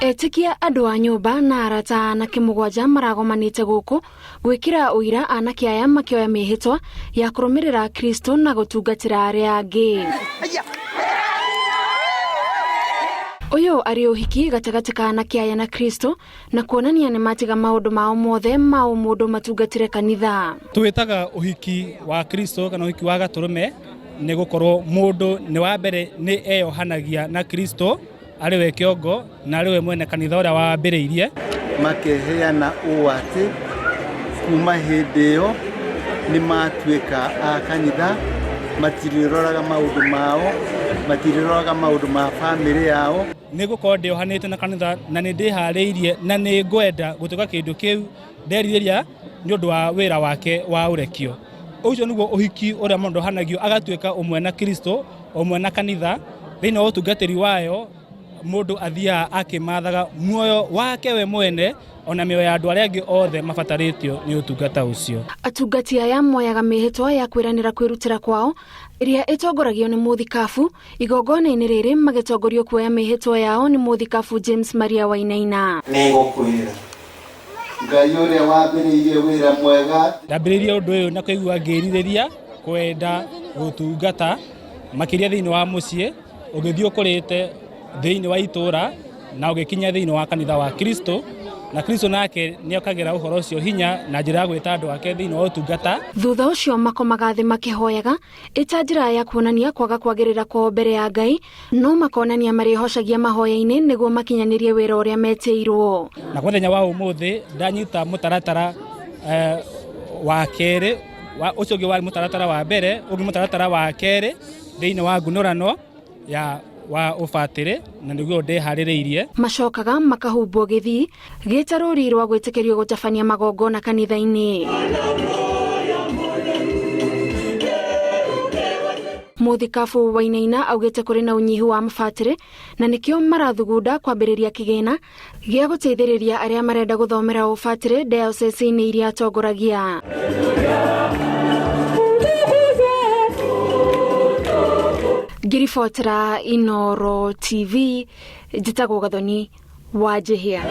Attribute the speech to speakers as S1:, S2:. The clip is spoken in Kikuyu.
S1: Etĩkia andũ a nyũmba na arata a anake mũgwanja maragomanĩte gũkũ gwĩkĩra ũira anake aya makĩoya mĩhĩtwa ya kũrũmĩrĩra Kristo na gũtungatĩra arĩa angĩ. Ũyũ arĩ ũhiki gatagatĩ ka anake aya na Kristo na kuonania nĩ matiga maũndũ mao mothe ma ũmũndũ matungatĩre kanitha.
S2: Twĩtaga ũhiki wa Kristo kana ũhiki wa gatũrũme nĩ gũkorwo mũndũ nĩ wa mbere nĩ eyohanagia na Kristo arĩ we kĩongo na arĩ we mwene kanitha ũrĩa wambĩrĩirie.
S3: Makeheana ũũ atĩ kuma hĩndĩ ĩyo nĩ matuĩka a kanitha, matirĩroraga maũndũ mao, matirĩroraga maũndũ ma bamĩrĩ yao.
S2: Nĩ gũkorwo ndĩohanĩte na kanitha na nĩ ndĩharĩirie na nĩ ngwenda gũtuĩka kĩndũ kĩu nderirĩria nĩ ũndũ wa wĩra wake wa ũrekio. Ũcio nĩguo ũhiki ũrĩa mũndũ ohanagio agatuĩka ũmwe na Kristo, ũmwe na kanitha, thĩinĩ wa ũtungatĩri wayo mũndũ athiaga akĩmathaga muoyo wake we mwene ona mĩoyo ya andũ arĩa angĩ othe mabatarĩtio nĩ ũtungata ũcio.
S1: Atungati aya moyaga mĩhĩtwa ya kwĩranĩra kwĩrutĩra kwao ĩrĩa ĩtongoragio nĩ mũthikabu. Igongona-inĩ rĩrĩ magĩtongorio kuoya mĩhĩtwa yao nĩ mũthikabu James Maria Wainaina.
S3: Nĩngũkwĩra, Ngai ũrĩa wambĩrĩirie wĩra mwega.
S2: Ndambĩrĩirie ũndũ ũyũ na kũigua ngĩrirĩria kwenda gũtungata makĩria thĩinĩ wa mũciĩ, ũgĩthiĩ ũkũrĩte thĩinĩ wa itũũra na ũgĩkinya thĩinĩ wa kanitha wa Kristo, na Kristo nake nĩ okagĩra ũhoro ũcio hinya na njĩra ya gwĩta andũ ake thĩinĩ wa ũtungata.
S1: Thutha ũcio makomaga thĩ makĩhoyaga, ĩ ta njĩra ya kuonania kwaga kwagĩrĩra kwao mbere ya Ngai, no makonania marĩhocagia mahoya-inĩ nĩguo makinyanĩrie wĩra ũrĩa metĩirwo.
S2: Na kwa mũthenya wa ũmũthĩ ndanyita mũtaratara wa kerĩ, ũcio ũngĩ warĩ mũtaratara wa mbere, ũngĩ mũtaratara wa kerĩ thĩinĩ wa ngunũrano ya wa ũbatĩrĩ, na nĩguo ndĩharĩrĩirie.
S1: Macokaga makahumbwo gĩthii gĩta rũri rwa gwĩtĩkĩrio gũtabania magongona kanitha-inĩ. Mũthikabu Wainaina augĩte kũrĩ na ũnyihu wa mabatĩrĩ na nĩkĩo marathugunda kwambĩrĩria kĩgĩna gĩa gũteithĩrĩria arĩa marenda gũthomera ũbatĩrĩ dayosisi-inĩ iria atongoragia. Ngĩribotera Inooro TV, njĩtagwo Gathoni wa Njĩhĩa.